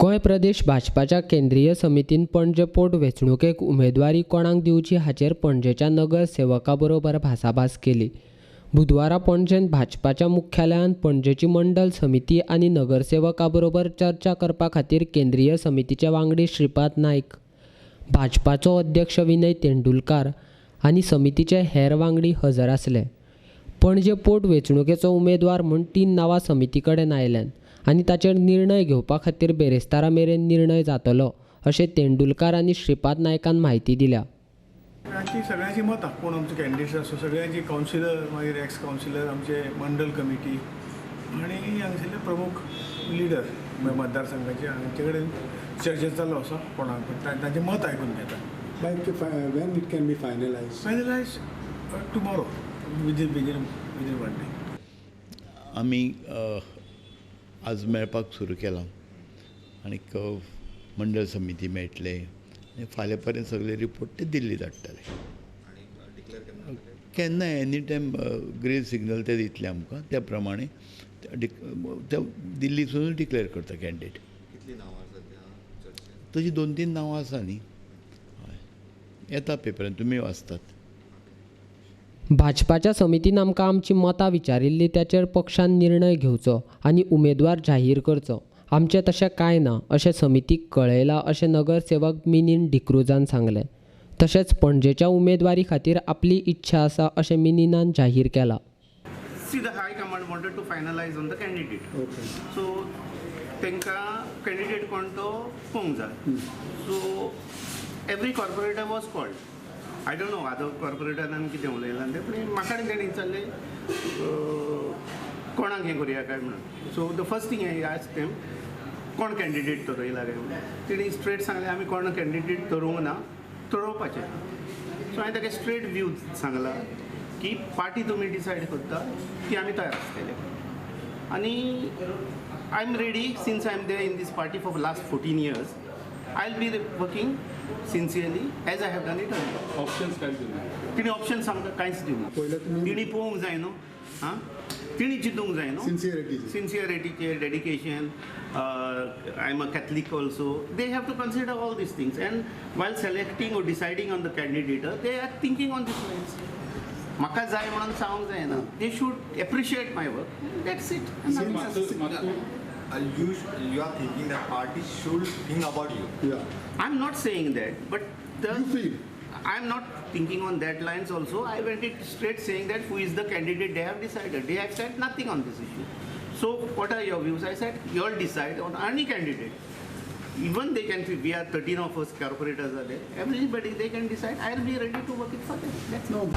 गोंय प्रदेश भाजपाच्या केंद्रीय समितीन पणजे पोट वेंचणुकेक उमेदवारी कोणाक दिवची हाचेर पणजेच्या नगरसेवका बरोबर भासाभास केली. बुधवारा पणजेंत भाजपाच्या मुख्यालयांत पणजेची मंडल समिती आनी नगरसेवका बरोबर चर्चा करपा खातीर केंद्रीय समितीचे वांगडी श्रीपाद नायक, भाजपाचो अध्यक्ष विनय तेंडुलकार आनी समितीचे हेर वांगडी हजर आसले. पणजे पोट वेंचणुकेचो उमेदवार म्हूण 3 नांवां समिती कडेन आयल्यात आनी ताचेर निर्णय घेवपा खातीर बेरेस्तारा मेरेन निर्णय जातलो अशें तेंडुलकार आनी श्रीपाद नायकान म्हायती दिल्या. आमची सगळ्यांची मतां, कोण आमचे कॅन्डिडेट्स आसो, सगळ्यांची कावन्सिलर, मागीर एक्स कावन्सिलर, आमचे मंडल कमिटी आनी हांगसरले प्रमुख लिडर मतदारसंघाचे हांचे कडेन चर्चा चालू आसा. कोणाक तांचें मत आयकून घेता. When it can be finalized? Finalize tomorrow, within 1 day. आमी आज मेळपाक सुरू केलां आनीक मंडळ समिती मेळटले आनी फाल्यां पर्यंत सगळे रिपोर्ट ते दिल्ली धाडटले. केन्ना एनी टायम ग्रीन सिग्नल ते दितले आमकां, त्या प्रमाणे ते दिल्लीसून डिक्लेअर करता कॅन्डिडेट. तशी 2-3 नांवां आसा न्ही, हय येता पेपरान तुमी वाचतात. भाजपाच्या समितीन आमकां आमची मतां विचारिल्ली ताचेर पक्षान निर्णय घेवचो आनी उमेदवार जाहीर करचो. आमचें तशें कांय ना अशें समितीक कळयलां अशें नगरसेवक मिनीन डिक्रुजान सांगलें. तशेंच पणजेच्या उमेदवारी खातीर आपली इच्छा आसा अशें मिनीनान जाहीर केलां. See, the high command wanted to finalize on the candidate. Okay. So तांकां कॅन्डिडेट कोण तो पळोवंक जाय. So every corporator was called. I don't know other कॉर्पोरेटरान कितें उलयलां तें, पूण म्हाका ताणें विचारलें कोणाक हें करुया काय म्हणून. So the first thing I ask them कोण कॅन्डिडेट थरयला काय म्हणून. तेणी स्ट्रेट सांगलें आमी कोण कॅन्डिडेट थरोवंक ना, थरोवपाचें. सो हांवें ताका स्ट्रेट व्यू सांगला की पार्टी तुमी डिसायड करता की आमी तयार आसतले आनी I am ready since I am there in this party for last 14 years. I will be working sincerely as I have done it. Options कांयच दिवना तिणी ऑप्शन्स आमकां कांयच दिवना. तिणी पळोवंक जाय न्हू, आं तिणी चिंतूंक जाय न्हू. सिन्सियरिटीचेर, dedication. I am a Catholic also. They have to consider all these things and while selecting or deciding on the candidate they are thinking on this lines. म्हाका जाय म्हणून सांगूंक जायना, they should appreciate my work, that's it. You are thinking that party should think about you. Yeah. I'm not saying that, but you feel. I'm not thinking on that lines also. I went it straight saying that who is the candidate they have decided. They have said nothing on this issue. So what are your views? I said you all decide on any candidate. Even they can, we are 13 of us corporators are there. Everybody they can decide. I'll be ready to work it for them. That's no.